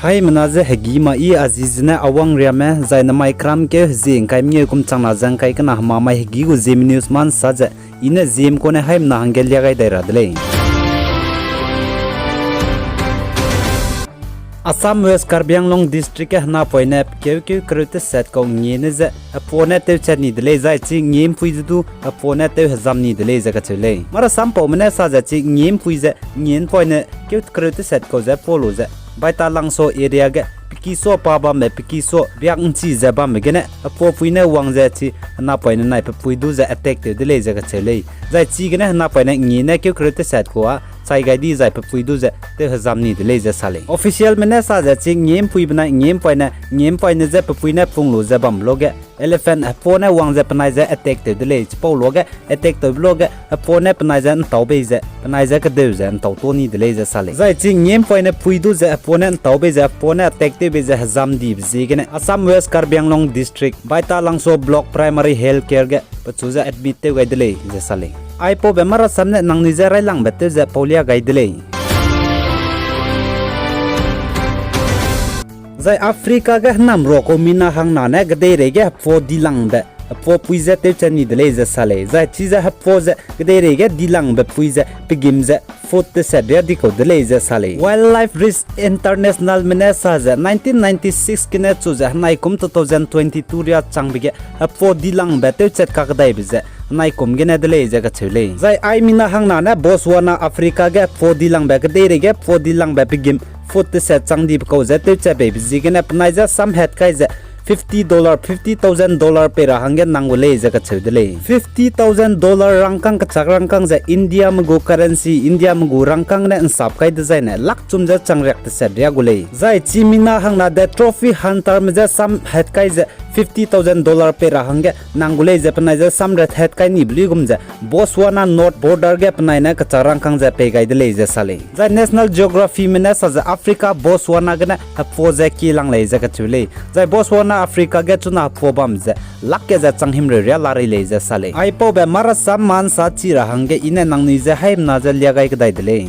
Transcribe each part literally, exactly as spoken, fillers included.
Haimena ze hegî ma i a zi zene awang riame, zai namai kramkeu hezie ngkai mengeu kum changna ze ngkai kena hema mai hegî gu Zeme News ma nsa ze, i ne Zeme kone haimena hangge lia gai dai ra de lei. Assam West Karbi Anglong District ge henapoine pekeukeu kereu teset kau ngie ne ze hepua ne tewchat ni de lei, zai chi ngie mpui ze du hepua ne tew hezam ni de lei ze kacheu lei. Marasampaume ne sa ze chi ngie mpui ze ngie npoine keu kereu teset kau ze pua lu ze Baitalangso area ge pekisua pa bambe pekisua biak nchi ze bambe gene hepuapui ne wang ze chi henapoine nai pepui du ze attack tew de lei ze kacheu lei. Zai chigene henapoine ngie ne keu kereu teset kau â chai gai di zai pepui du ze tew hezam ni de lei ze sa lei. Officialme ne sa ze chi ngie mpui benai ngie mpoine, ngie mpoine je pepui ne pung lu ze bam luage elephant hepua ne wang ze penai ze attack tew de lei, chipau luage attack tewbe luage hepua ne penai ze ntau bei ze, penai ze kedeu ze ntau tuâ ni de lei ze sa lei. Zai chi ngie mpoine pui du ze hepua ne ntau bei ze, hepua ne attack tew bei ze hezam dibe ziegene Assam West Karbi Anglong District, Baitalangso Block Primary Health Care ge pechu ze admit tew gai de lei ze sa lei. Aipaube marasam ne nangnui je railangbe tew ze paulia gai de lei. Zai Africa ge hênam ruakau mina hangna ne kedeirei ge hepua dilangbe, hepua pui ze tewchat ni de lei ze sa lei. Zai chize hepua ze kedeirei ge dilangbe pui ze pegîm ze foot teset riâ di kau de lei ze sa lei. Wildlife Risk Internationalme ne sa ze nineteen ninety-six gene chu ze henaikum two thousand twenty-two riâ changbe ge hepua dilangbe tewchat kakedaibe ze henaikum gene de lei ze kacheu lei. Zai ai mina hangna ne Botswana, Africa ge hepua dilangbe kedeirei ge hepua dilangbe pegîm foot teset chang dibe kau ze tewchat beibe ziegene penai je samhat kai ze fifty dollar, fifty thousand dollar pei ra hangge nang gu lei ze kacheu de lei. Fifty thousand dollar rangkâng kechâk rangkâng ze Indiame gu currency, Indiame gu rangkâng ne nsap kai dezaine lakchum ze chang riak teset riâ gu lei. Zai chi mina hangna de trophy hunterme je samhat kai ze fifty thousand dollar pei ra hangge nang gu lei ze penai je samrathat kai nibe luigum ze Botswana North Border ge penai ne kechâk rangkâng ze pei gai de lei ze sa lei. Zai National Geographicme ne sa ze Africa Botswana gene hepua ze kie lang lei ze kacheu lei. Zai Botswana Africa ge chuna hepua bam ze lak ke ze chang himreu riâ la rei lei ze sa lei. Aipaube marasam ma nsa chi ra hangge i ne nangnui je haimena je lia gai kedai de lei.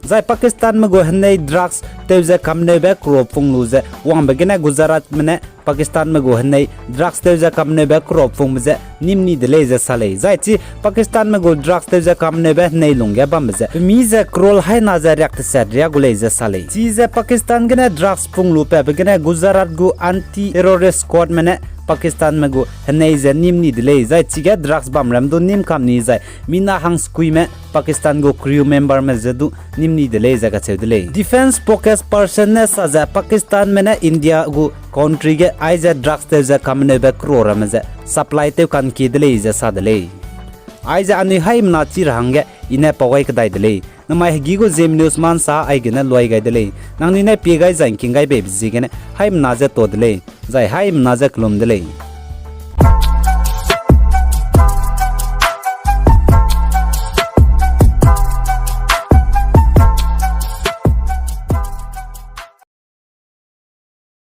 Zai Pakistanme gu henei drugs tew ze kamneube kro pung lu ze wangbe gene Gujaratme ne Pakistanme gu henei drugs tew ze kamneube kro pungbe ze nîm ni de lei ze sa lei. Zai chi Pakistanme gu drugs tew ze kamneube henei lungge bambe ze pemi ze crore haina ze riak teset riâ gu lei ze sa lei. Chize Pakistan gene drugs pung lu patbe gene Gujarat gu Anti-Terrorist Squadme ne Pakistanme gu henei ze nîm ni de lei. Zai chige drugs bamram du nîm kam ni zai mina hangskuime Pakistan gu crew memberme ze du nîm ni de lei ze kacheu de lei. Defence spokesperson ne sa ze Pakistanme ne India gu country ge aize drugs tew ze kamneube kro ramme ze supply tew ka'ngkie de lei ze sa de lei. Aize anui haimena chi ra hangge i ne pau gai kedai de lei. Namai hegî gu Zeme News ma nsa aigene luai gai de lei. Nangnui ne pie gai zai ngking gai beibe ziegene haimena je tuâ de lei, zai haimena je kelum de lei.